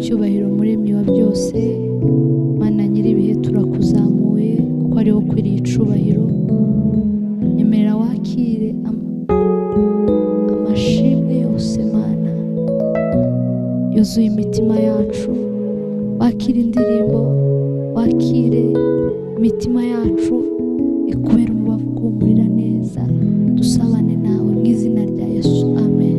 Icyubahiro muremyi wa byose, Mana nyir'ibihe turakuzamuye kuko ari wowe ukwiriye icubahiro. Nyemerera wakire amashimwe yose Mana yuzuye imitima yacu, wakire indirimbo, wakire imitima yacu ikubera umubavu guhumurira neza, dusabane nawe mu izina rya Yesu, amen.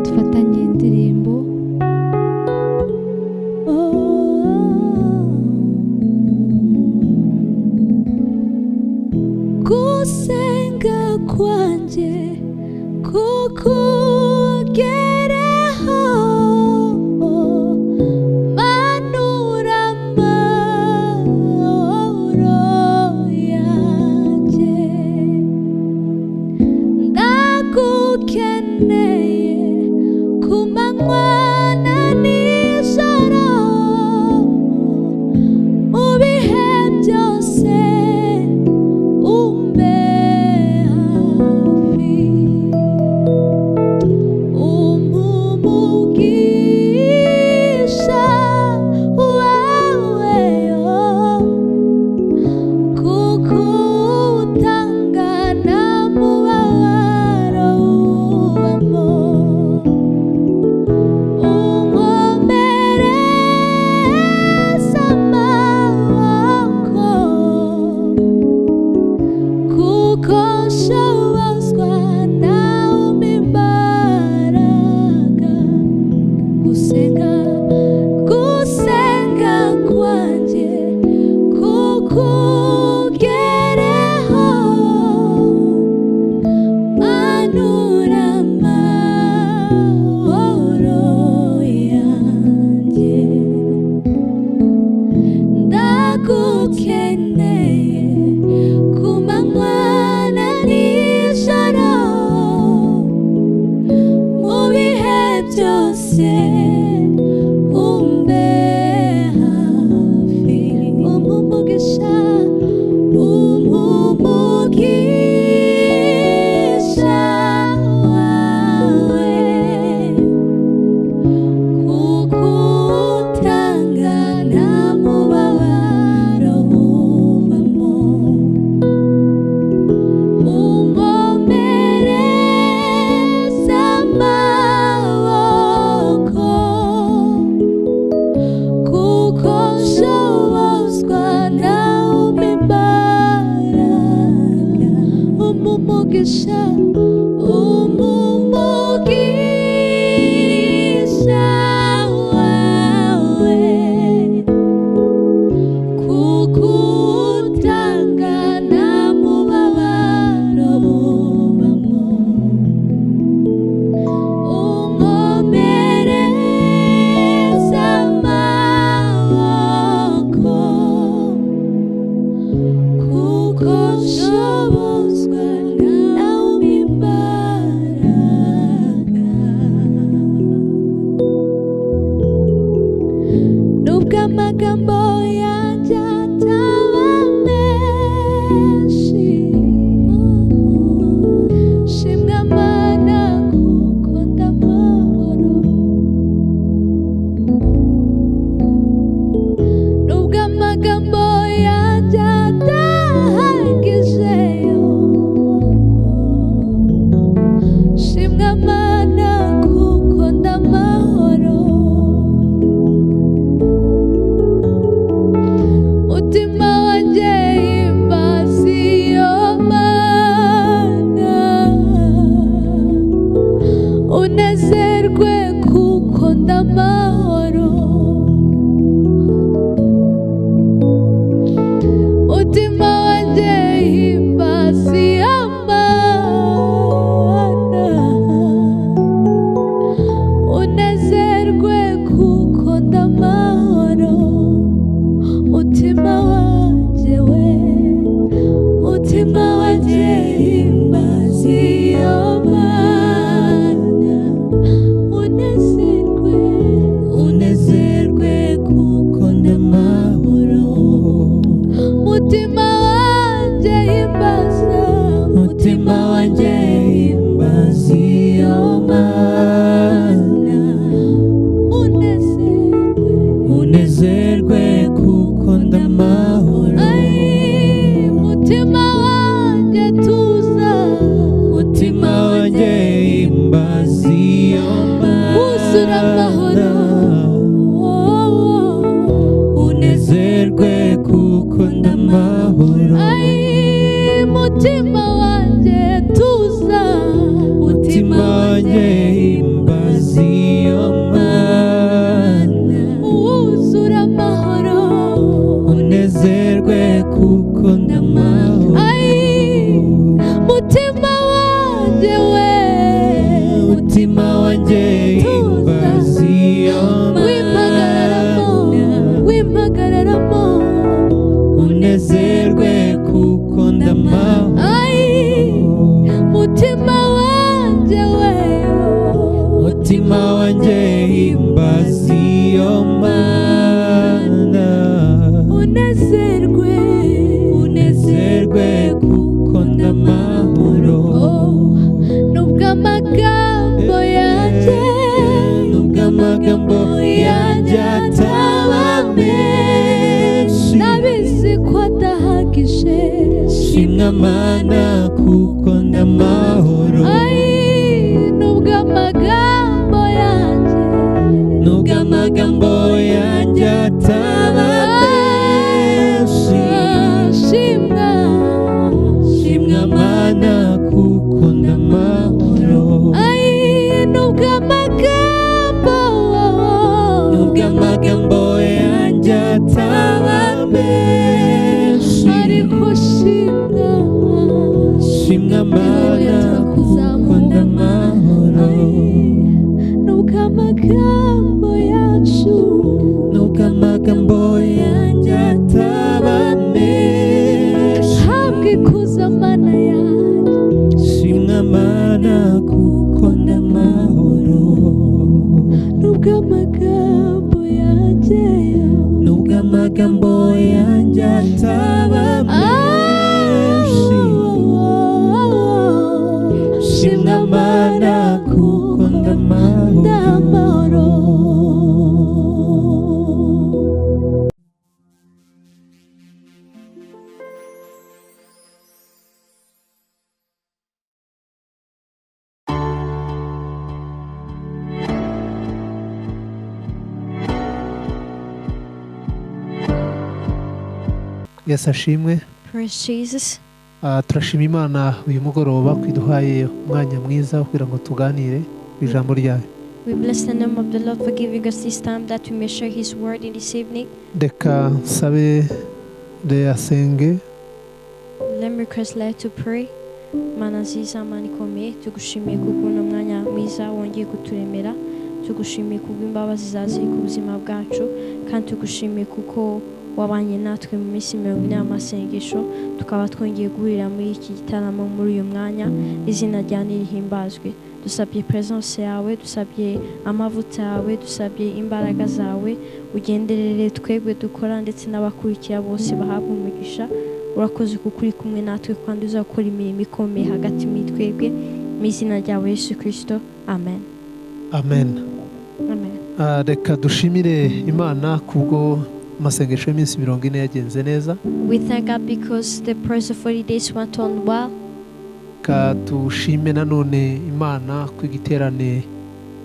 Dufatanye indirimbo. Gusenga kwanjye kukugereho, manura amahoro yanjye, ndagukeneye ku manywa na nijoro, mu bihe byose umbe hafi, umugisha wawe kuko utangana mubabaro ubamo, unkomereze amaboko kuko nshobozwa nawe umpa imbaraga. Gusenga, gusenga kwanjye kukugereho, manura amahoro yanjye, ndagukeneye ku manywa na nijoro, mu bihe byose umbe hafi, umugisha, umugisha wawe kuko utanga nta mubabaro ubamo, unkomereze amaboko kuko nshobozwa nawe umpa imbaraga, umugisha, umugisha wawe kuko utanga nta mubabaro ubamo, unkomereze amaboko kuko nshobozwa nawe umpa imbaraga. Nubwo amagambo yanjye ataba menshi, shimwa Mana kuko ndamahoro. Nubwo amagambo yanjye adahagije, shimwa Mana kuko ndamahoro. Wuzura amahoro. Unezerwe kuko ndamahoro. Ai, mutima wanjye tuza. Mutima wanjye himbaza iyo Mana. Wuzura amahoro. Unezerwe kuko ndamahoro. Ai, mutima wanjye we. Mutima wanjye himbaza iyo Wimpagararamo, Mana. wimpagararamo. Unezerwe kuko ndamahoro. Ai, mutima wanjye we. Mutima wanjye himbaza iyo Mana. Unezerwe, Unezerwe kuko ndamahoro. Oh, nubwo amagambo yanjye, Nubwo amagambo yanjye ataba menshi, ndabizi ko adahagije. Shimwa Mana kuko ndamahoro. Ai, nubwo amagambo yanjye, Nubwo amagambo yanjye ataba menshi, shimwa, Shimwa Mana kuko ndamahoro. Ai, nubwo amagambo, Nubwo amagambo yanjye ataba menshi, ariko shimwa, Shimwa Mana kuko ndamahoro. Nubwo amagambo yacu, Nubwo amagambo yanjye ataba menshi, habwa ikuzo Mana yanjye. Shimwa Mana kuko ndamahoro. Nubwo amagambo yanjye, Nubwo amagambo yanjye ataba menshi, Shimwa Mana kuko ndamahoro. Yesu ashimwe. Praise Jesus. Turashima Imana uyu mugoroba ko iduhaye umwanya mwiza kugira ngo tuganire ku ijambo ryayo. We bless the name of the Lord for giving us this time that we may share His word in this evening. Reka nsabe Leah asenge. Let me request Leah to pray. Mana nziza, Mana ikomeye, tugushimiye kuko uno mwanya mwiza wongeye kuturemera, tugushimiye kubw'imbabazi zawe ziri ku buzima bwacu, kandi tugushimiye kuko wabanye natwe mu minsi 40 y'amasengesho, tukaba twongeye guhurira muri iki gitaramo muri uyu mwanya. Izina ryawe nirihimbazwe. Dusabye presence yawe, dusabye amavuta yawe, dusabye imbaraga zawe, ugenderere twebwe dukora ndetse n'abakurikira bose bahabwa umugisha. Urakoze kuko uri kumwe natwe kandi uzakora imirimo ikomeye hagati muri twebwe, mu izina ryawe Yesu Kristo, amen. Amen. Amen. Reka dushimire Imana kubwo amasengesho y'iminsi 40 yagenze neza. We thank God because the prayers of 40 days went on well. Reka dushime nanone Imana ku igiterane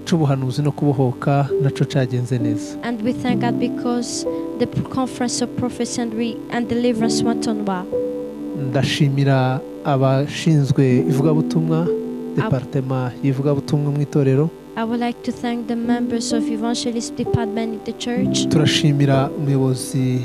c'ubuhanuzi no kubohoka naco cagenze neza. And we thank God because the conference of prophets and deliverance went on well. Ndashimira abashinzwe ivugabutumwa, departema y'ivugabutumwa mu itorero. I would like to thank the members of evangelist department in the church. Turashimira umuyobozi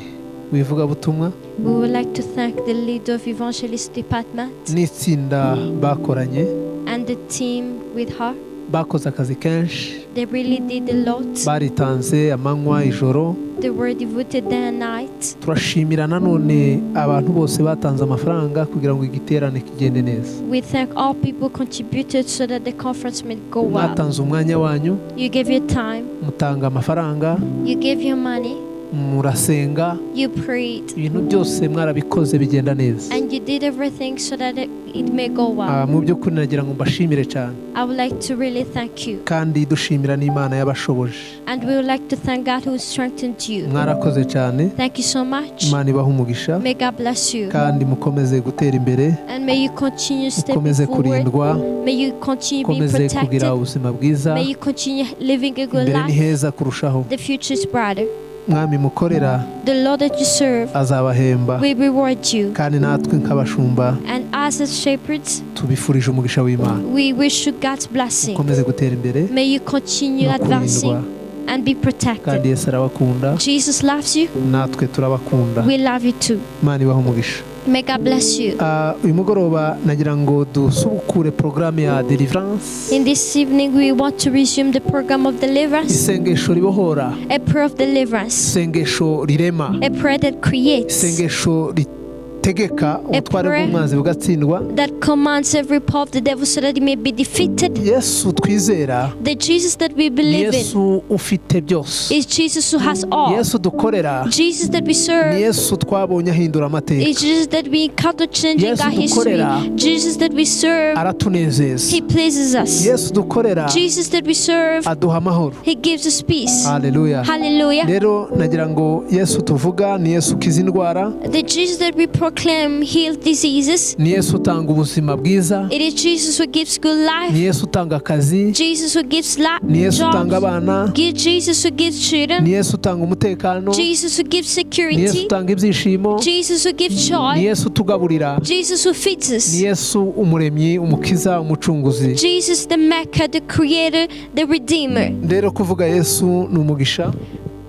w'ivugabutumwa. We would like to thank the leader of evangelist department n'itsinda bakoranye. and the team with her. Bakoze akazi kenshi. They really did a lot. Baritanze amanywa ijoro. They were devoted day and night. Turashimira nanone abantu bose batanze amafaranga kugira ngo igiterane kigende neza. We thank all people contributed so that the conference may go well. Mwatanze umwanya wanyu. You gave your time. Mutanga amafaranga. You gave your money. Murasenga. You prayed. Ibintu byose mwarabikoze bigenda neza. And you did everything so that it may go well. Mu by'ukuri nagira ngo mbashimire cyane. I would like to really thank you. Kandi dushimira n'Imana yabashoboje. And we would like to thank God who strengthened you. Mwarakoze cyane. Thank you so much. Imana ibahe umugisha. May God bless you. Kandi mukomeze gutera imbere. And may you continue stepping Mukomeze forward. kurindwa. May you continue being Mukomeze kugira protected. ubuzima bwiza. May you continue living a good Imbere ni life. heza kurushaho. The future is brighter. Mwami mukorera The Lord that you serve azabahemba. will reward you. Kandi natwe nk'abashumba And us as shepherds, tubifurije umugisha w'Imana. we wish you God's blessing. Mukomeze gutera imbere May you continue no kurindwa. advancing and be Kandi protected. Yesu arabakunda. Jesus loves you. Natwe turabakunda. We love you too. Imana ibahe umugisha. May God bless you. Uyu mugoroba nagira ngo dusubukure porogaramu ya deliverance. In this evening, we want to resume the program of deliverance, Isengesho ribohora, a prayer of deliverance, isengesho rirema, a prayer that creates, isengesho ritegeka ubutware bw'umwanzi bugatsindwa. That commands every power of the devil so that he may be defeated. Yesu twizera The Jesus that we ni believe in Yesu ufite byose. Is Jesus who has all. Yesu dukorera Jesus that we ni serve Yesu twabonye ahindura amateka. Is Jesus that we encounter changing Yesu our history. dukorera Jesus that we serve, aratunezeza. He pleases us. Yesu dukorera Jesus that we serve, aduha amahoro. He gives us peace. Haleluya. Hallelujah. Rero nagira ngo Yesu tuvuga ni Yesu ukiza indwara, The Jesus that we proclaim heals diseases. Ni Yesu utanga ubuzima bwiza, It is Jesus who gives good ni life. Yesu utanga akazi, Jesus who gives life, ni Yesu utanga jobs. abana, Jesus who gives children. Ni Yesu utanga umutekano, Jesus who gives ni Yesu security. utanga ibyishimo, Jesus who gives ni joy. Yesu utugaburira, Jesus who feeds ni us. Yesu umuremyi, umukiza, umucunguzi. Jesus the Maker, the Creator, the Redeemer. Rero kuvuga Yesu ni umugisha.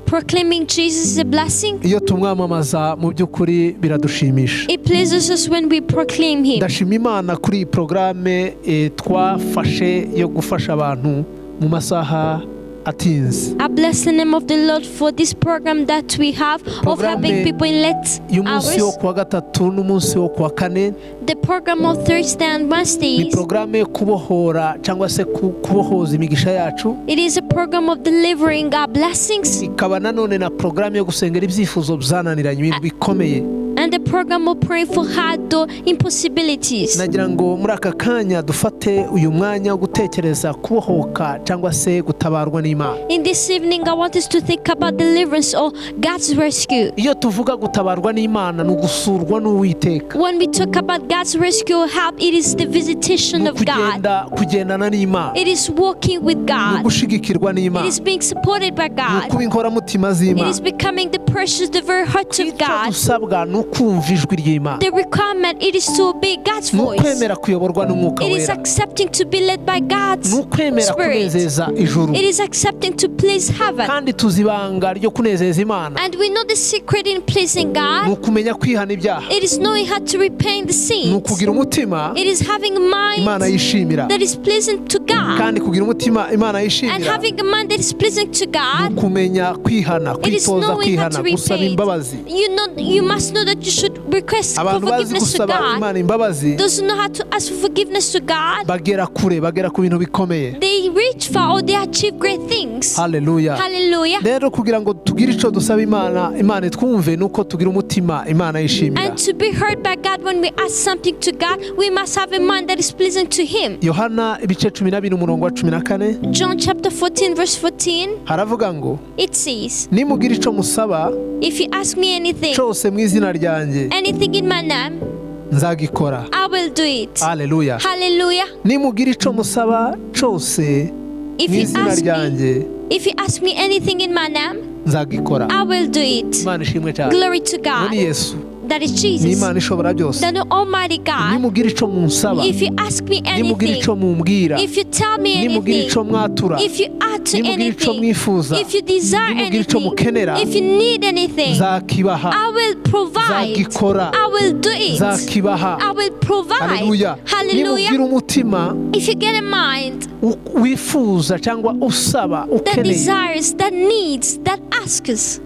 Proclaiming Jesus is a blessing. Iyo tumwamamaza mu by'ukuri biradushimisha. It pleases us when we proclaim Him. Ndashima Imana kuri iyi porogaramu twafashe yo gufasha abantu mu masaha atinze. I bless the name of the Lord for this program that we have of Programme helping people in late y'umunsi wo hours. kuwa gatatu n'umunsi wo kuwa kane The program of Thursday and ni Wednesdays. porogaramu yo kubohora cyangwa se kubohoza imigisha yacu. It is a program of delivering our blessings Ikaba nanone na porogaramu yo gusengera ibyifuzo byananiranye ibintu bikomeye. And the program of praying for hard door impossibilities. Nagira ngo muri aka kanya dufate uyu mwanya wo gutekereza kubohoka cyangwa se gutabarwa n'Imana. In this evening, I want us to think about deliverance or God's rescue. Iyo tuvuga gutabarwa n'Imana ni ugusurwa n'Uwiteka. When we talk about God's rescue or help, it is the visitation Ni of God. ukugenda kugendana n'Imana. It is walking with Ni God. ugushigikirwa It n'Imana. is being supported by Ni God. ukuba inkoramutima It z'Imana. is becoming the precious, the very heart of Icyo God. dusabwa ni ukumva ijwi ry'Imana. The requirement it is to obey God's Ni voice. ukwemera kuyoborwa n'Umwuka It is Wera. accepting to be led by God's Ni ukwemera Spirit. kunezeza ijuru. It is accepting to please heaven. Kandi tuzi ibanga ryo kunezeza Imana. And we know the secret in pleasing Ni God. ukumenya kwihana ibyaha. It is knowing how to repent the Ni sins. ukugira umutima It is having a Imana mind yishimira. that is pleasing to God. Kandi kugira umutima Imana And yishimira having a mind that is pleasing to ni God, ukumenya kwihana, it is kwitoza knowing how kwihana, to gusaba repent. imbabazi. You know, you must know that you should request for Abantu bazi forgiveness to gusaba God. Imana imbabazi Those who know how to ask for forgiveness to God, bagera kure, bagera ku bintu bikomeye. They reach far or they achieve great things. Haleluya. Hallelujah. Rero kugira ngo tugire icyo dusaba Imana, Imana itwumve, ni uko tugira umutima Imana yishimira. And to be heard by God when we ask something to God, we must have a mind that is pleasing to Him. Yohana ibice 12 umurongo wa 14 John chapter 14, verse 14, haravuga ngo it says, nimugira icyo musaba If you ask me anything, cyose mu izina ryanjye anything in my name, nzagikora. I will do it. Haleluya. Hallelujah. Nimugira icyo musaba cyose If mu you izina ask me, ryanjye if you ask me anything in my name, nzagikora. I will do it. Imana ishimwe cyane. Glory to Uwo God. ni Yesu. That is Ni Jesus. Imana ishobora byose. The Almighty God. Nimugira icyo munsaba, If you ask me nimugira anything, icyo mumbwira, if you tell me nimugira anything, icyo mwatura, if you add to nimugira icyo anything, mwifuza, if you desire nimugira icyo anything, mukenera, if you need anything, nzakibaha. I will provide. Nzagikora. I will do it. Nzakibaha. I will provide. Haleluya. Hallelujah. Nimugira umutima If you get a mind wifuza cyangwa usaba that ukeneye, desires, that needs, that asks,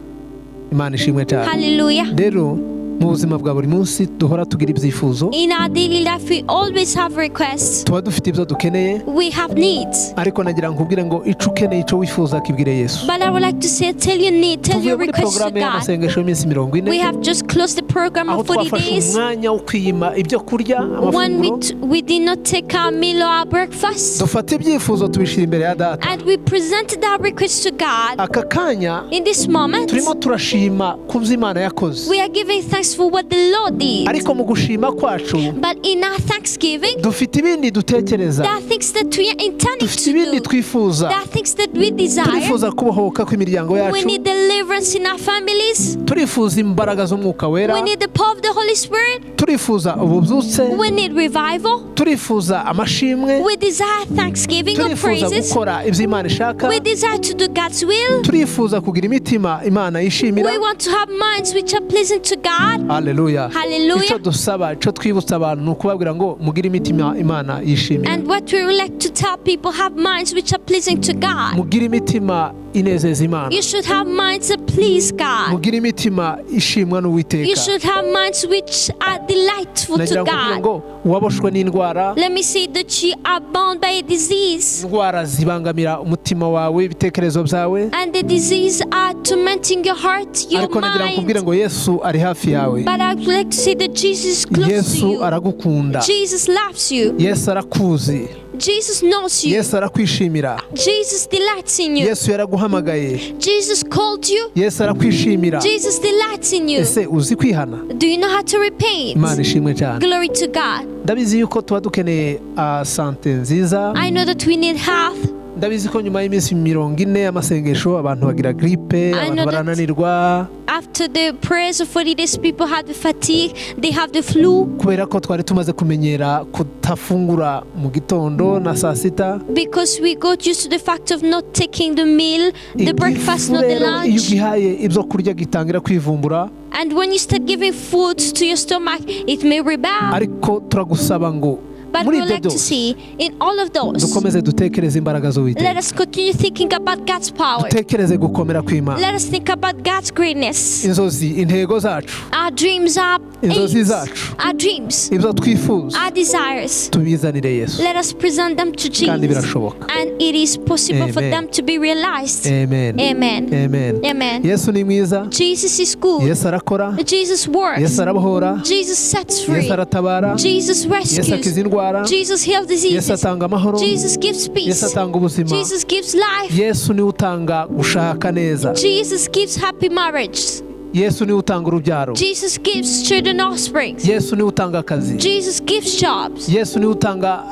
Imana ishimwe cyane. hallelujah. Rero Mu buzima bwa buri munsi duhora tugira ibyifuzo. In our daily life, we always have requests. Tuba dufite ibyo dukeneye. We have needs. Ariko nagira ngo nkubwire ngo ico ukeneye, ico wifuza, kibwire Yesu. But I would like to say, tell your need, tell Tuvuye your muri request to porogaramu God. y'amasengesho y'iminsi 40, We have just closed the program aho of 40 twafashe days. umwanya wo kwiyima ibyo kurya, When amafunguro, we did not take our meal or our breakfast, dufata ibyifuzo tubishyira imbere ya Data. And we presented our request to God. Aka kanya In this moment, turimo turashima ku byo Imana yakoze, we are giving thanks for what the Lord did. Ariko mu gushima kwacu But in our thanksgiving, dufite ibindi dutekereza, there are things that we are intending dufite to ibindi do. twifuza. There are things that we desire. Turifuza kubohoka kw'imiryango We yacu. need deliverance in our families. Turifuza imbaraga z'Umwuka Wera. We need the power of the Holy Spirit. Turifuza ububyutse. We need revival. Turifuza amashimwe. We desire thanksgiving or Turifuza praises. gukora ibyo Imana ishaka. We desire to do God's will. Turifuza kugira imitima Imana yishimira. We want to have minds which are pleasing to God. Haleluya. Hallelujah. Icyo dusaba, icyo twibutsa abantu ni ukubabwira ngo mugire imitima Imana yishimira. And what we would like to tell people, have minds which are pleasing to God. Mugire imitima inezeza Imana. You should have minds that please God. Mugire imitima ishimwa You n'Uwiteka. should have minds which are delightful to Nagira ngo nkubwire God. ngo uwaboshwe n'indwara, Let me say that you are bound by a disease, indwara zibangamira umutima wawe, ibitekerezo byawe, and the disease are tormenting your heart, your ariko nagira ngo nkubwire mind. ngo Yesu ari hafi yawe. But I would like to say that Jesus is close to Yesu you. aragukunda. Jesus loves you. Yesu arakuzi. Jesus knows you. Yesu arakwishimira. Jesus delights in you. Yesu yaraguhamagaye. Jesus called you. Yesu arakwishimira. Jesus delights in you. Ese uzi kwihana? Do you know how to repent? Imana ishimwe cyane. Glory to God. Ndabizi yuko tuba dukeneye santé nziza. I know that we need health. Ndabizi ko nyuma y'iminsi 40 y'amasengesho abantu bagira grippe, I abantu know that- barananirwa, After the prayers of 40 days, people have the fatigue, they have the flu, kubera ko twari tumaze kumenyera kutafungura mu gitondo na saa sita. Because we got used to the fact of not taking the meal, the breakfast, Igifu not the rero iyo lunch. ugihaye ibyo kurya gitangira kwivumbura. And when you start giving food to your stomach, it may rebel. Ariko turagusaba ngo But muri we would ibyo like to byose see in all of those, dukomeze dutekereze imbaraga let z'Uwiteka, us continue thinking about God's power. dutekereze gukomera kw'Imana. Let us think about God's greatness. Inzozi, intego zacu, Our dreams are inzozi aims. zacu, Our dreams, ibyo twifuza, our desires. tubizanire Yesu. Let us present them to Kandi Jesus. birashoboka. And it is possible for Amen. them to be realized. Amen. Amen. Amen. Amen. Yesu ni mwiza. Jesus is good. Yesu arakora. Jesus works. Yesu arabohora. Jesus sets free. Yesu aratabara. Jesus Yesu rescues. akiza indwara. Jesus heals Yesu diseases. atanga amahoro. Jesus gives Yesu peace. atanga ubuzima. Jesus gives life. Yesu niwe utanga gushaka neza. Jesus gives happy marriage. Yesu niwe utanga urubyaro. Jesus gives children offspring. Yesu niwe utanga akazi. Jesus gives jobs. Yesu niwe utanga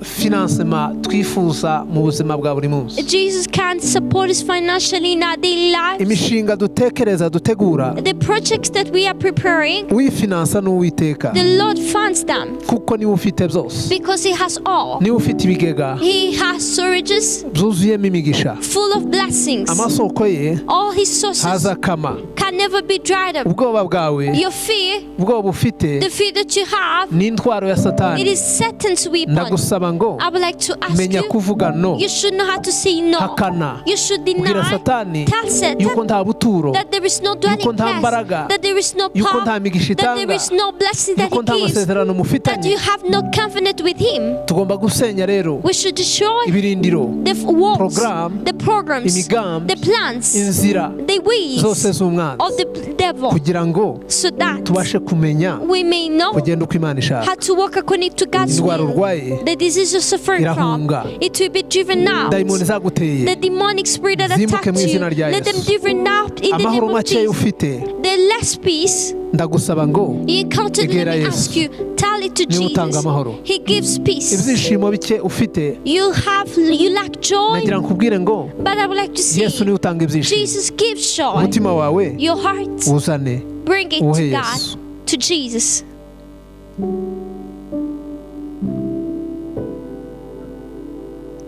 financement twifuza mu buzima bwa buri munsi. Jesus can support us financially in our daily lives. Imishinga dutekereza, dutegura, The projects that we are preparing, uyifinansa n'Uwiteka, the Lord funds them kuko niwe ufite byose, because He has all. niwe ufite ibigega He has storages byuzuyemo imigisha. Full of blessings. Amasoko ye All His sources ntazakama. Can never be dried up. Ubwoba bwawe, Your fear, ubwoba ufite, the fear that you have, ni intwaro ya it Satani. is Satan's weapon. Ndagusaba ngo I would like to ask menya you, kuvuga no. you should know how to say no. Hakana. You should Ubwira deny. Satani Tell Satan yuko nta buturo, that there is no dwelling yuko nta place, mbaraga, that there is no yuko power, nta migisha that there itanga, is no blessing that yuko He nta gives, masezerano that mufitanye. you have no covenant with Him. Tugomba gusenya rero We should destroy ibirindiro, the walls, program, the programs, imigambi, the plans, inzira the ways zose z'umwanzi, of the devil, kugira ngo so that tubashe kumenya we may know kugenda uko Imana ishaka. how to walk according to God's Indwara will. urwaye The disease you're suffering from, irahunga. it will be driven out. Dayimoni zaguteye The demonic spirit that zimuke attacked mu you, izina rya let them Yesu. driven out in the Amahoro name of makeya Jesus. ufite, The less peace ndagusaba ngo you encountered, let egera me Yesu. Ask you, tell it to Niwe utanga Jesus. amahoro. He gives peace. Ibyishimo bike ufite, You lack joy, nagira ngo nkubwire ngo but I would like to Yesu see niwe utanga ibyishimo. Jesus gives joy. Umutima wawe Your heart, uzane, bring it to uwuhe God, Yesu. To Jesus.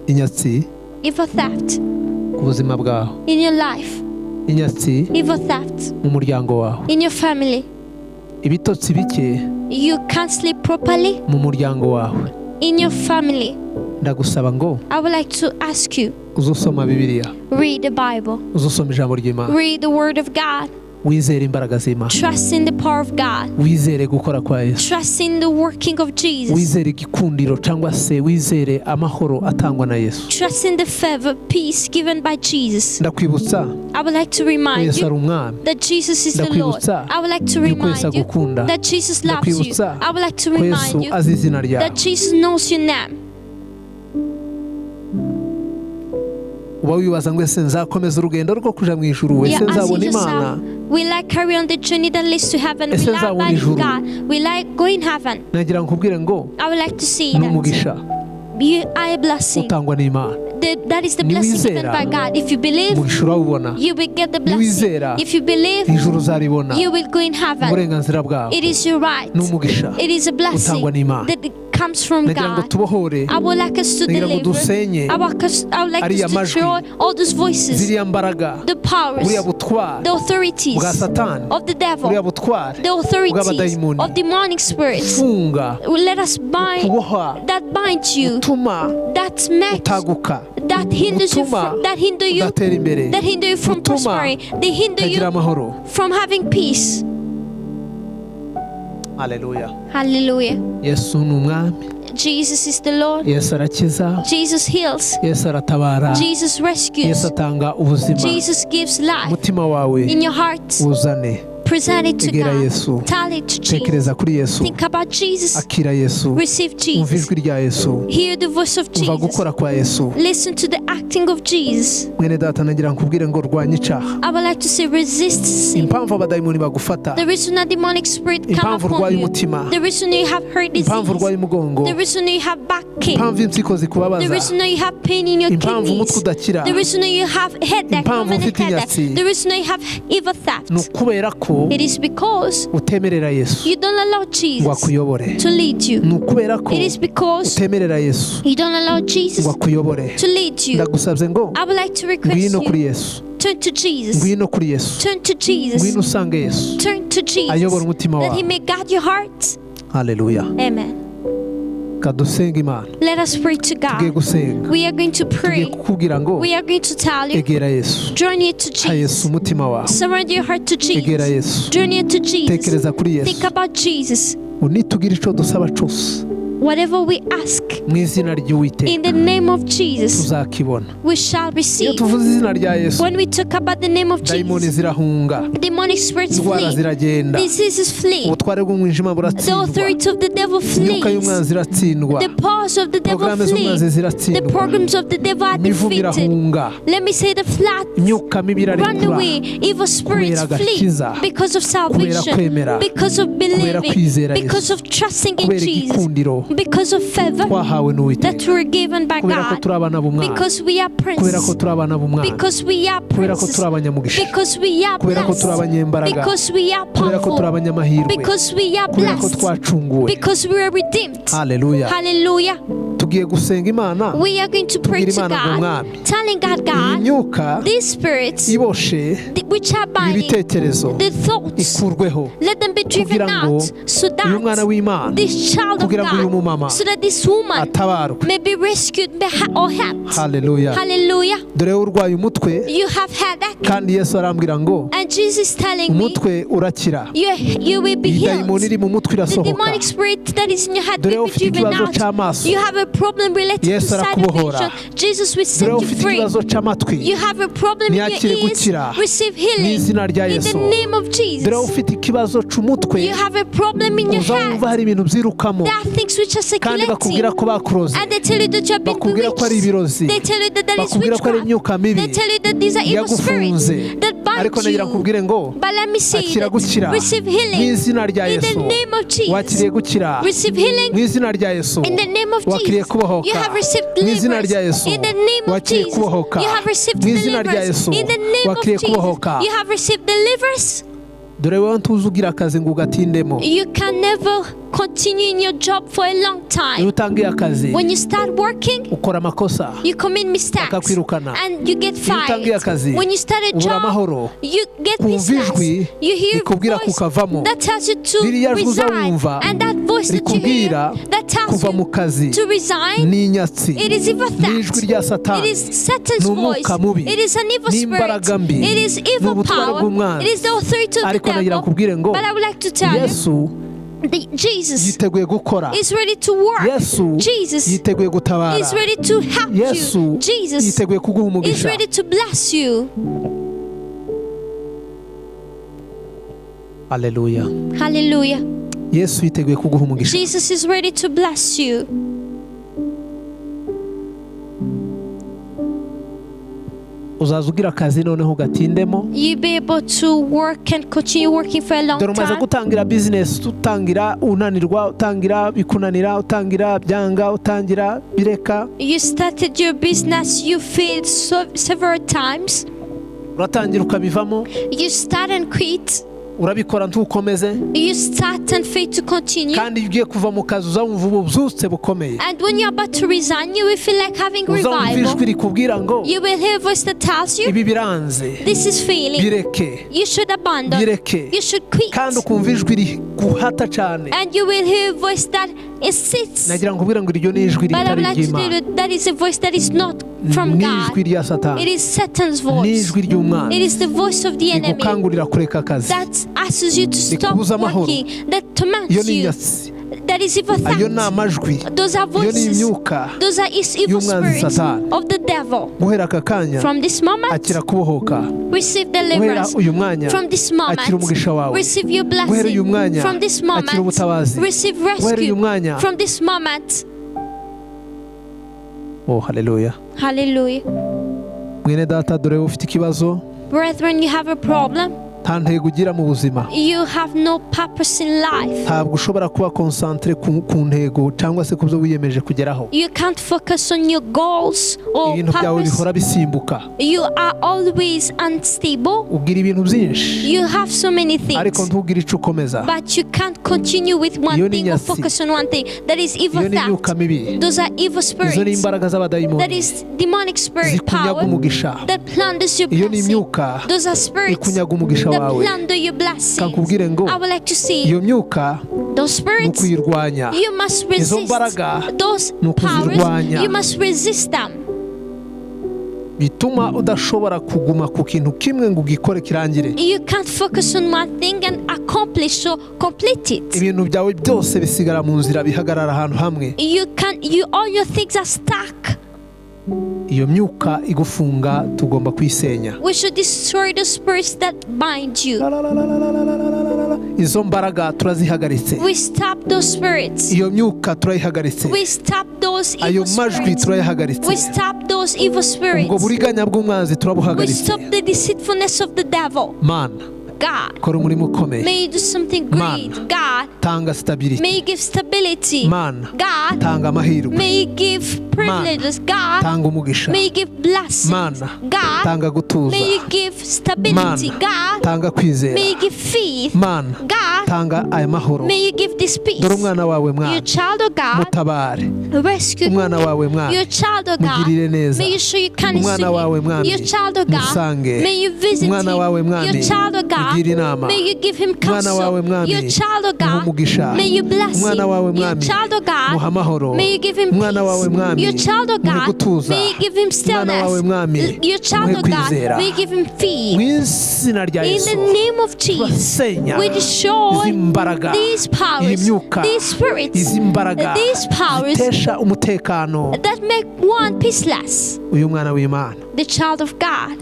Inyatsi Evil theft ku buzima bwawe, in your life, inyatsi evil theft mu muryango wawe, in your family. Ibitotsi bike You can't sleep properly mu muryango wawe, in your family. Ndagusaba ngo I would like to ask you, uzusoma Bibiliya, read the Bible, uzusoma ijambo ry'Imana. Read the Word of God. Wizere imbaraga z'Imana. Trust in the power of God. Wizere gukora kwa Yesu. Trust in the working of Jesus. Wizere igikundiro cyangwa se wizere amahoro atangwa na Yesu. Trust in the favor, peace given by Jesus. Ndakwibutsa I would like to remind Yesu you ari umwami. that Jesus is the Lord. Ndakwibutsa I would like to yuko Yesu remind you agukunda. that Jesus loves you. Ndakwibutsa I would like to ko remind Yesu you azi izina ryawe. that Jesus knows your name. Uba wibaza ngo ese nzakomeza urugendo rwo kuja mu ijuru, You ese are asking nzabona Imana, yourself, will I carry on the journey that leads to heaven? Ese Will I nzabona abide in ijuru? God? Will I go in heaven? Nagira ngo nkubwire ngo I would like to see ni that umugisha you are a blessing. utangwa n'Imana. That is the blessing given Niwizera, by God. If you believe, umugisha urawubona. you will get the blessing. Niwizera, If you believe, ijuru uzaribona. you will go in heaven. Uburenganzira bwawe It is your right. ni umugisha It is a blessing utangwa n'Imana. that comes from Nagira ngo God. tubohore, I would like us to nagira ngo deliver. dusenye I would like ariya us to majwi, destroy all those voices, ziriya mbaraga, the powers, buriya butware the authorities bwa Satani, of the devil, buriya butware the authorities bw'abadayimoni. of demonic spirits. Funga, Let us bind kuboha, that bind you, utuma that makes, utaguka, that hinders you, utuma from, that hinder you, udatera imbere, that hinder you from utuma prospering, they hinder utagira you amahoro. from having peace. Haleluya. Hallelujah. Yesu ni umwami. Jesus is the Lord. Yesu arakiza. Jesus heals. Yesu aratabara. Jesus rescues. Yesu atanga ubuzima. Jesus gives life. Umutima wawe In your heart, uzane, present it to egera God. Yesu, Tell it to Jesus. tekereza kuri Yesu, Think about Jesus. akira Yesu, Receive umva Jesus. ijwi rya Yesu, Hear the voice of umva Jesus. gukora kwa Yesu. Listen to the acting of Jesus. Mwene data, nagira nkubwire ngo rwanya icyaha. I would like to say resist sin. Impamvu abadayimoni bagufata, The reason a demonic spirit come impamvu upon urwaye you. umutima, The reason you have heart impamvu disease. urwaye umugongo, The reason you have backache. impamvu impyiko The zikubabaza, reason you have pain in your impamvu umutwe kidneys. udakira, The reason you have headache, impamvu permanent ufite headache. inyatsi, The reason you have evil ni theft. ukubera ko It is because utemerera Yesu you don't allow ngo Jesus akuyobore. to lead you. Ni ukubera ko It is because utemerera Yesu you don't allow Jesus ngo akuyobore. to lead you. Ndagusabye ngo I would like to request ngwino kuri you, Yesu, turn to Jesus. ngwino kuri Yesu, Turn to ngwino Jesus. usange Yesu Turn to ayobora Jesus. umutima That he wawe. may guide your heart. Haleluya. Amen. Kadusenga Imana. Let us pray to Tugiye God. gusenga, We are going to tugiye pray. kukubwira ngo We are going to tell you, egera Yesu, draw near to ha Yesu Jesus. umutima wawe, Surrender your heart to egera Jesus. Yesu, Draw near to Jesus. tekereza kuri Think Yesu. about Jesus. Nitugira icyo dusaba cyose Whatever we ask mu izina ry'Uwiteka in the name of Jesus, tuzakibona. we shall Iyo receive. tuvuze izina rya Yesu, When we talk about the name of dayimoni Jesus, zirahunga, demonic spirits indwara flee, ziragenda, diseases flee, ubutware bw'umwijima the buratsindwa, authority of the devil imyuka flees, y'umwanzi iratsindwa, the powers of the devil porogaramu flee, z'umwanzi the ziratsindwa, programs of the devil are imivumo defeated. irahunga, Let me say the flat imyuka mibi run irarekura, away, evil spirits kubera flee agakiza, because of kubera salvation, kwemera, because of kubera believing, kwizera because Yesu, of trusting in kubera Jesus, igikundiro because of favor twahawe n'Uwiteka, that we were given by kubera ko God, turi abana b'umwana, because we are kubera ko princes, turi abana b'umwana, because we are kubera ko princes, turi abanyamugisha, because we are kubera ko turi blessed, abanyembaraga, because we are kubera ko turi powerful, abanyamahirwe, because we are kubera ko blessed, twacunguwe. because we are redeemed. Haleluya. Hallelujah. Tugiye gusenga Imana, We are going to pray tubwira to Imana ngo God, Mwami, telling God, iyi God, myuka these spirits iboshe which are binding ibitekerezo the thoughts, ikurweho, let them be driven kugira ngo out so uyu mwana that w'Imana, this child of kugira ngo uyu God, mumama so that this woman atabarwe. may be rescued or helped. Haleluya. Hallelujah. Dore urwaye umutwe, You have headache, kandi Yesu arambwira ngo and Jesus is telling me umutwe urakira, you will be iyi healed. dayimoni iri mu mutwe The irasohoka. demonic spirit that is in your head Dore will be ufite driven ikibazo out. cy'amaso, You have a problem related to Yesu sight arakubohora. vision. Jesus will set Dore you ufite free. ikibazo cy'amatwi, You have a problem in your Ntiyakire ears. gukira. Receive mu healing izina rya in the Yesu. name of Dore Jesus. ufite ikibazo cy'umutwe, You have a problem in your uza head. wumva hari ibintu byirukamo, There are things which are kandi bakubwira circulating. ko bakuroze, And they tell you that you have been bakubwira ko ari bewitched. ibirozi, They tell you that there is bakubwira ko ari witchcraft. imyuka They mibi tell you that these are evil spirits yagufunze. that bind Ariko nagira you. nkubwire ngo But let me say akira that gukira receive mu healing izina rya in the Yesu. name of Jesus. Wakiriye gukira Receive healing mu izina rya Yesu. in the name of Wakiriye Jesus. kubohoka You have received mu izina deliverance rya Yesu. in the name of Wakiriye Jesus. kubohoka You have received mu izina rya deliverance Yesu. in the name of Wakiriye Jesus. kubohoka. You have received deliverance. Dore wowe ntuzi ugira akazi ngo ugatindemo. You can never continue in your job for a long Iyo time. utangiye akazi When you start working, ukora amakosa, you commit mistakes bakakwirukana. and you get Iyo utangiye fired. akazi When you start a ubura job, amahoro, you get kumva peaceless. ijwi You hear rikubwira voice kukavamo. that tells you to Ririya jwi resign, uzawumva and that voice that you hear rikubwira that tells tells Kuva mu you kazi to resign, ni inyatsi, it is evil ni ijwi thought. rya It Satani, is Satan's ni voice. umwuka mubi, It is an evil ni spirit. imbaraga mbi, It is ni evil ubutware power. bw'umwanzi. It is the authority of the Ariko nagira devil. nkubwire ngo But I would like to tell you, Yesu Jesus yiteguye gukora, is ready to work. Yesu Jesus yiteguye gutabara, is ready to help Yesu you. Jesus yiteguye kuguha is umugisha. ready to bless you. Haleluya. Hallelujah. Yesu yiteguye kuguha umugisha. Jesus is ready to bless you. Uzaza ugira akazi noneho ugatindemo. You'll be able to work and continue working for a long Dore umaze time. gutangira bizinesi, utangira unanirwa, utangira bikunanira, utangira byanga, utangira bireka. You started your business, you failed several times. Uratangira ukabivamo, You start and quit. urabikora ntukomeze. You start and fail to continue. Kandi iyo ugiye kuva mu kazi uzamva ububyutse bukomeye, And when you're about to resign, you will feel like having uzamva ijwi revival. rikubwira ngo You will hear a voice that tells you, ibi biranze, this is failing. bireke, You should abandon. bireke. You should quit. Kandi ukumva ijwi riguhata cyane. And you will hear a voice that insists. Nagira ngo ubwire ngo iryo ni ijwi But I ritari would like to tell iry'Imana, you that is a voice that is not from ni God. ijwi rya It Satani, is Satan's ni voice. ijwi ry'umwana It is the voice of the enemy rigukangurira kureka akazi. that asks you to stop Rikubuza amahoro. working, that Iyo torments ni you. inyatsi, That is evil ayo ni thoughts. amajwi, Those are iyo ni voices. imyuka Those are is evil y'umwanzi spirits Satani. of the devil. Guhera aka kanya From this moment, akira kubohoka. receive Guhera deliverance. uyu mwanya From this akira moment, umugisha wawe. receive your Guhera blessing. uyu mwanya From this akira moment, ubutabazi. receive Guhera uyu rescue. mwanya. From this moment, Oh, haleluya. hallelujah. Mwene data, dore ufite ikibazo, Brethren, you have a problem. nta ntego ugira mu buzima, You have no purpose in life. ntabwo ushobora kuba konsantere ku ntego cyangwa se ku byo wiyemeje kugeraho. You can't focus on your goals or Ibintu byawe purpose. bihora bisimbuka, You are always unstable. ugira ibintu byinshi You have so many ariko things, ntugire icyo ukomeza. but you can't continue with one Iyo ni thing or inyatsi. focus on one thing. That is evil Iyo ni imyuka thought. mibi, Those are evil izo ni spirits. imbaraga That z'abadayimoni is demonic spirit zikunyaga power umugisha. that plunders your Iyo ni blessing. imyuka Those are spirits ikunyaga umugisha that wawe. plunder your blessings. Kankubwire ngo I would like to see iyo myuka those ni spirits. ukuyirwanya. You must Izo resist mbaraga those ni powers. ukuzirwanya. You must resist them. Bituma udashobora kuguma ku kintu kimwe ngo ugikore kirangire. You can't focus on one thing and accomplish or complete it. Ibintu byawe byose bisigara mu nzira, bihagarara ahantu hamwe. You can you all your things are stuck. Iyo myuka igufunga tugomba kuyisenya. We should destroy the spirits that bind you. La, la, la, la, la, la, la, la, la, la. Izo mbaraga turazihagaritse. We stop those spirits. Iyo myuka turayihagaritse. We stop those Ayo evil majwi spirits. turayahagaritse. We stop those evil Ubwo spirits. buriganya bw'umwanzi We turabuhagaritse. stop the deceitfulness of the devil. Mana, God, kora umurimo ukomeye. may you do something great. Mana. God, Tanga stability. may you give stability. Mana, God, tanga amahirwe. may you give privileges. God, Tanga umugisha. may you give blessings. Mana, God, tanga gutuza. may you give stability. Mana, God, tanga kwizera. may you give faith. Mana, God, tanga aya mahoro. may you give this peace. Dore umwana wawe Your mwana, child of God, mutabare. rescue Umwana wawe mwana, your child of God. mugirire neza. May you show your kindness Umwana to wawe him. mwami, Your child of God, musange. may you visit Umwana him. wawe mwami, Your child of God, mugire inama. may you give him Umwana wawe counsel. mwami, Your child of muhe God, umugisha. may you bless him. Umwana wawe Your mwami, child of muhe God, amahoro. may you give him Umwana wawe peace. mwami, Your child of muhe God, gutuza. may you give him Umwana wawe stillness. mwami, Your child muhe of God, kwizera. may you give him Mu faith. izina rya In Yesu, the name of Jesus, turasenya we destroy izi mbaraga, these iyi powers, myuka, these spirits, izi mbaraga these powers zitesha umutekano that make one peaceless, uyu mwana w'Imana. the child of God.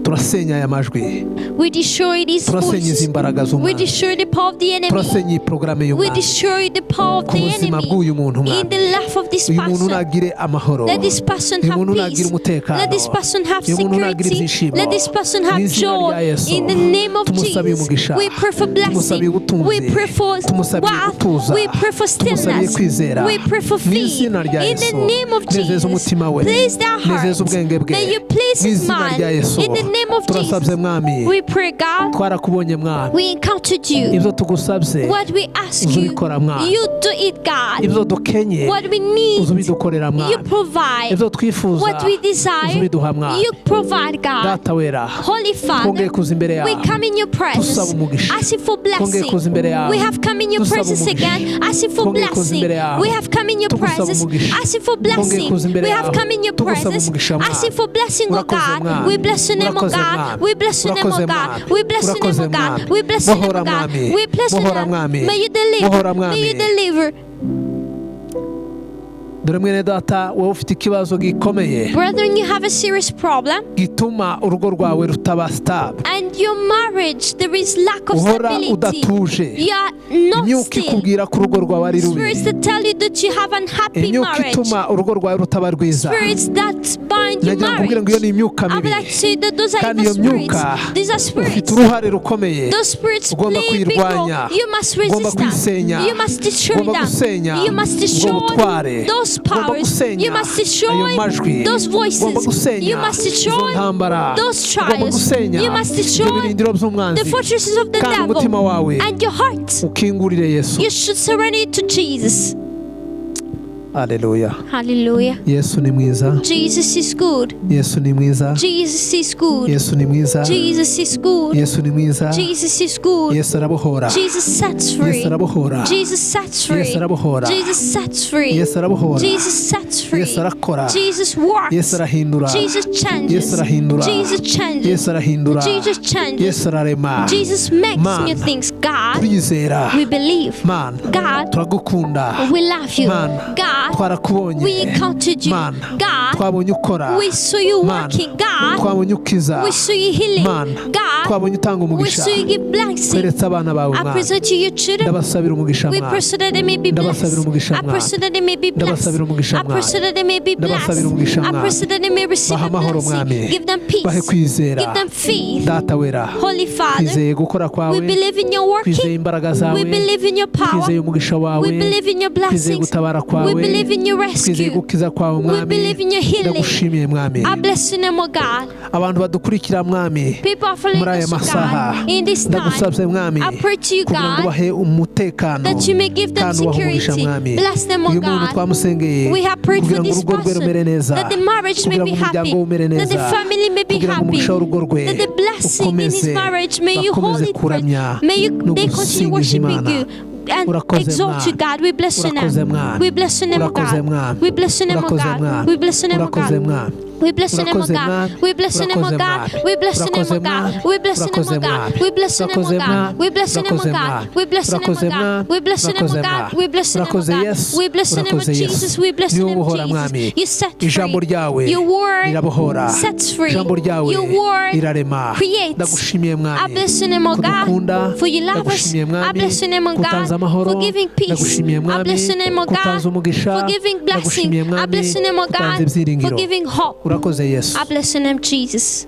Turasenya aya majwi, We destroy these turasenya izi voices. mbaraga We z'umwana, destroy the power of the enemy. turasenya iyi porogaramu We y'umwana destroy the power of ku the buzima enemy bw'uyu muntu in mwami. the life of this Uyu muntu person. nagire amahoro, Let this person uyu have muntu nagire peace. umutekano, Let this person have uyu muntu nagire security. ibyishimo. Let this person Mu have izina rya joy. Yesu, In the name of tumusabiye Jesus, umugisha, we pray for tumusabiye blessing. ubutunzi, We pray for tumusabiye wealth. gutuza, We pray for tumusabiye stillness. kwizera. We pray for Mu faith. izina rya In the Yesu, name of nezeza Jesus, umutima we, please their nezeza heart. ubwenge bwe. May you please Mu his izina mind. rya Yesu, In the name of Turasabye Jesus, mwami, we pray, God, twarakubonye mwami, we encountered you. ibyo tugusabye What we ask you, uzubikora mwami, you do it, God. ibyo dukenye What we need, uzubidukorera you mwami, provide. ibyo twifuza What we desire, uzubiduha mwami. you provide, God. Data wera, Holy twongeye Father, kuza imbere we yawe come in your presence, tusaba umugisha, asking for twongeye blessing. kuza imbere yawe We have come in your dusaba presence umugisha, again, asking for twongeye kuza blessing. imbere yawe We have come in your tugusaba presence, umugisha, asking for twongeye blessing. kuza imbere We have yawe come in your tugusaba presence, umugisha mwami. asking for blessing, oh Urakoze God. mwami, We bless your name, oh urakoze God. mwami, We bless your name, oh urakoze God. mwami, We bless your name, urakoze oh God. mwami. We bless your name, Bohora oh God. mwami, We bless your bohora name. mwami, May you deliver. bohora May you mwami. deliver. Dore mwene data, wowe ufite ikibazo gikomeye Brethren, you have a serious problem, gituma urugo rwawe rutaba stable, and your marriage, there is lack of uhora stability. udatuje, You are not imyuka still. ikubwira ko urugo rwawe ari rubi, Spirits that tell you that you have unhappy imyuka marriage. ituma urugo rwawe rutaba rwiza. Spirits that bind your Nagira ngo nkubwire ngo iyo marriage. ni imyuka I would mibi, like to say that those are kandi evil iyo spirits. myuka These are ufite spirits. uruhare rukomeye, Those spirits ugomba play a big role. kuyirwanya, You must ugomba resist them. kuyisenya, You must destroy ugomba them. gusenya You must ubwo destroy butware, those ugomba powers. gusenya You must ayo destroy majwi, those ugomba voices. gusenya You must izo destroy ntambara, those ugomba trials. gusenya You must ibyo destroy birindiro by'umwanzi, the fortresses of the kandi umutima devil wawe and your heart. ukingurire Yesu. You should surrender it to Jesus. Haleluya. Hallelujah. Yesu ni mwiza, Jesus is good. Yesu ni mwiza, Jesus is good. Yesu ni mwiza, Jesus is good. Yesu ni mwiza, Jesus is good. Yesu arabohora, Jesus sets Yesu free. arabohora, Jesus sets free. Yesu arabohora, Jesus sets free. Yesu arabohora, Jesus sets free. Yesu arakora, Jesus works. Yesu arahindura, Jesus changes. Yesu arahindura, Jesus changes. Yesu arahindura, Jesus changes. Yesu ararema. Jesus makes Mana, new things. God, turizera we believe. Mana, God, turagukunda we love you. Mana, God, twarakubonye we encountered you. Mana, God, twabonye ukora, we saw you Mana, working. God, twabonye ukiza, we saw you healing. Mana, God, twabonye utanga we umugisha, saw you give blessing. tweretse abana bawe I Mwami, present to you children. ndabasabira umugisha We Mwami, pray so that they may be Ndabasabira blessed. umugisha I pray so that they may be blessed. Ndabasabira umugisha I pray so that they may be Ndabasabira blessed. umugisha I pray Mwami. so that they may receive Baha a amahoro blessing. Mwami, Give them bahe peace. kwizera, Give them faith. Data wera, Holy Father, twizeye gukora kwawe, we believe in your twizeye working. imbaraga zawe, We believe in your power. twizeye umugisha wawe, We believe in your twizeye blessings. gutabara We kwawe, believe in your twizeye rescue. gukiza kwawe We Mwami, believe in your healing. ndagushimiye Mwami. I bless your name, O God. Abantu badukurikira Mwami People are following muri aya us, O masaha, God. In this time, ndagusabye Mwami I pray to you, kugira ngo God, ubahe umutekano that you may give them kandi ubahe umugisha security. Mwami. Bless them, O Uyu muntu God. twamusengeye We have prayed kugira for ngo this urugo rwe person rumere neza, that the marriage may kugira be ngo happy, umuryango we umere that the neza, family may be kugira ngo happy, umugisha w'urugo rwe that the blessing in his ukomeze, marriage may you hold bakomeze it first. kuramya May you no they continue gusingiza worshiping Imana. you and Urakoze exalt you, Mwami. God. We bless your Urakoze name. Mwami. We bless your name, O Urakoze God. Mwami. We bless your name, O Urakoze God. Mwami. We bless your name, O Urakoze God. Mwami. We bless your name, O Urakoze God. Mwami. We bless your name, O Urakoze God. Mwami. We bless your name, Urakoze O God. Mwami. We bless your name, Urakoze O God. Mwami. We bless your name, O Urakoze God. Mwami. We bless your name, O Urakoze God. Mwami. We bless your name, O Urakoze God. Mwami. We bless your name, O Urakoze God. Mwami. We bless your name, O Urakoze God. Yesu. We bless your name, O Urakoze Yesu. Jesus. We bless your Niwe name, ubohora Jesus. Mwami. You set Ijambo free. ryawe Your word rirabohora, sets free. ijambo ryawe Your word rirarema. creates. Ndagushimiye I Mwami bless your name, O kudukunda, God, for you love us. ndagushimiye I Mwami bless your name, O kutanze God, amahoro, for giving peace. ndagushimiye I Mwami bless your name, O kutanze God, umugisha, for giving blessing. ndagushimiye I Mwami bless your name, O kutanze God, for ibyiringiro. giving hope. Urakoze Yesu, I bless your name, Jesus.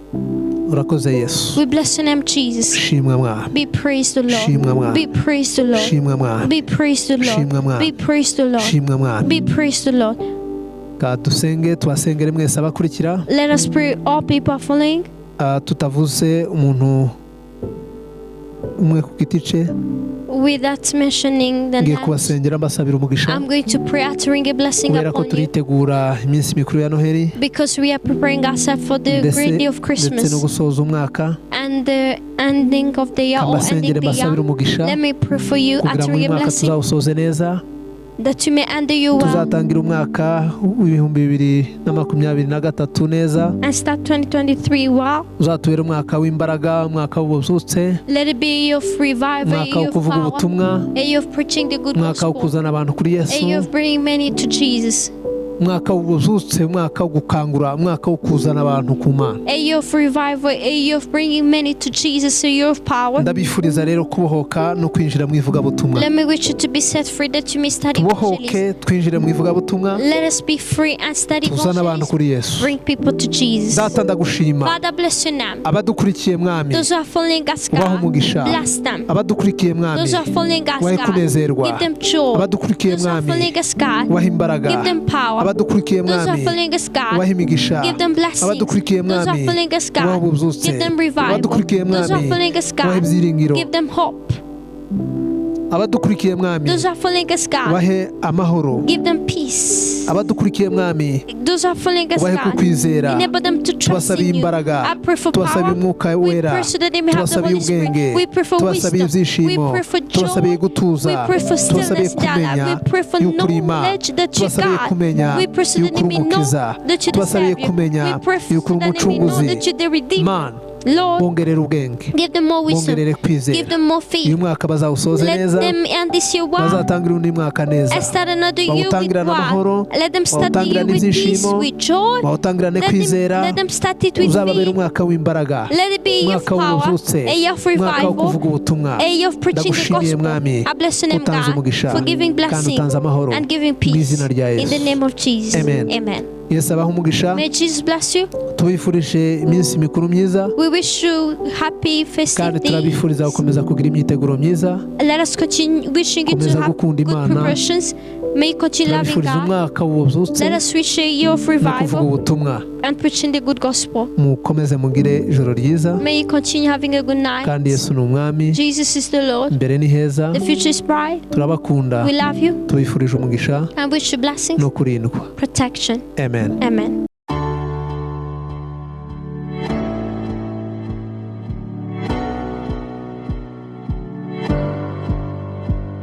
urakoze Yesu. We bless your name, Jesus. Shimwa Mwami, Be praised, the Lord. Shimwa Mwami. Be praised, the Lord. shimwa Mwami, Be praised, the Shimwa Lord. Mwami. Be praised, the Lord. shimwa Mwami. Be praised, the Lord. Ka dusenge, tubasengere mwese abakurikira, Let us pray. All people are following. Tutavuze umuntu umwe ku giti cye. Without mentioning the Ngiye names, kubasengera mbasabira umugisha, I'm going to pray uttering a blessing kubera ko upon you turitegura iminsi mikuru ya Noheli because we are preparing ourselves for the ndetse great day of ndetse no Christmas gusoza umwaka. and the ending of the year or ending Mbasengere the mbasabire year. umugisha Let me pray for you, kugira ngo uttering uyu a mwaka blessing tuzawusoze neza, that you may end the year well tuzatangira umwaka w'2023 neza, and start 2023 well. uzatubere umwaka w'imbaraga, umwaka w'ububyutse, Let it be a year of revival, a umwaka year wo of kuvuga power, ubutumwa, a year of preaching the good umwaka wo gospel, kuzana abantu kuri a Yesu, year of bringing many to Jesus, umwaka w'ububyutse, umwaka wo gukangura, umwaka wo kuzana abantu ku Mana. a year of revival, a year of bringing many to Jesus, a year of power. Ndabifuriza rero kubohoka no kwinjira mu ivugabutumwa. Let me wish you to be set free that you may study Tubohoke evangelism. twinjire mu ivugabutumwa, Let us be free and study tuzane abantu evangelism. kuri Yesu. Bring people to Jesus. Data ndagushima, Father, bless your name. abadukurikiye Mwami Those who are following us, ubahe God, umugisha, bless them. abadukurikiye Mwami Those who are following us, ubahe God, kunezerwa, give them joy. abadukurikiye Those who are Mwami following us, God, ubahe imbaraga, give them power. Abadukurikiye, Those who are Mwami, following us, God, ubahe imigisha. give them blessings. Abadukurikiye, Those who are Mwami, following us, ubahe God, ububyutse. give them revival. Abadukurikiye, Those who are Mwami, following us, ubahe God, ibyiringiro. give them hope. Abadukurikiye, Mwami, Those who are following us, God, ubahe amahoro. give them peace. Abadukurikiye, Mwami, Those who are following us, ubahe God, kukwizera. enable them to trust Tubasabiye in you. imbaraga. I pray for Tubasabiye power. umwuka We wera. pray so that they may have the Tubasabiye Holy Spirit. ubwenge. We pray for Tubasabiye wisdom. We ibyishimo. pray for Tubasabiye joy. gutuza. We pray for Tubasabiye stillness in their life. kumenya We pray for yuko uri Imana. knowledge that you Tubasabiye God. kumenya We pray so that yuko they uri may know umukiza. that you the Tubasabiye Savior. kumenya We pray so yuko uri that they may know umucunguzi. that you the Redeemer. Mana, Lord, bongerere ubwenge, give them more wisdom. bongerere Give kwizera. them more Uyu faith. mwaka bazawusoze Let neza, them end this year well. bazatangira undi mwaka neza, And start another year with bawutangirane amahoro, well. Let them start the year bawutangirane with peace, ibyishimo, with joy. bawutangirane Let them, kwizera. let them start it with Uzababera faith. umwaka w'imbaraga, Let it be a year of umwaka power, w'ububyutse, a year of umwaka wo revival, kuvuga ubutumwa. a year of preaching the Ndagushimiye, gospel. Mwami, I bless your name, utanze God, umugisha for giving kandi blessing utanze amahoro, and giving mu peace. izina rya In the Yesu. name of Jesus. Amen. Amen. Yesu abahe umugisha. May Jesus bless you. Tubifurije iminsi mikuru myiza, We wish you happy festive kandi days. turabifuriza gukomeza kugira imyiteguro myiza. Let us continue wishing you to Komeza have gukunda good Imana. preparations. May you continue loving Turabifuriza God. umwaka w'ububyutse Let us wish a year of no kuvuga revival ubutumwa. and preaching the good gospel. Mukomeze mugire ijoro ryiza. May you continue having a good night. Kandi Yesu ni umwami. Jesus is the Lord. Imbere ni heza. The future is bright. Turabakunda. We love you Tubifurije umugisha and wish you blessings, no kurindwa. protection. Amen. Amen.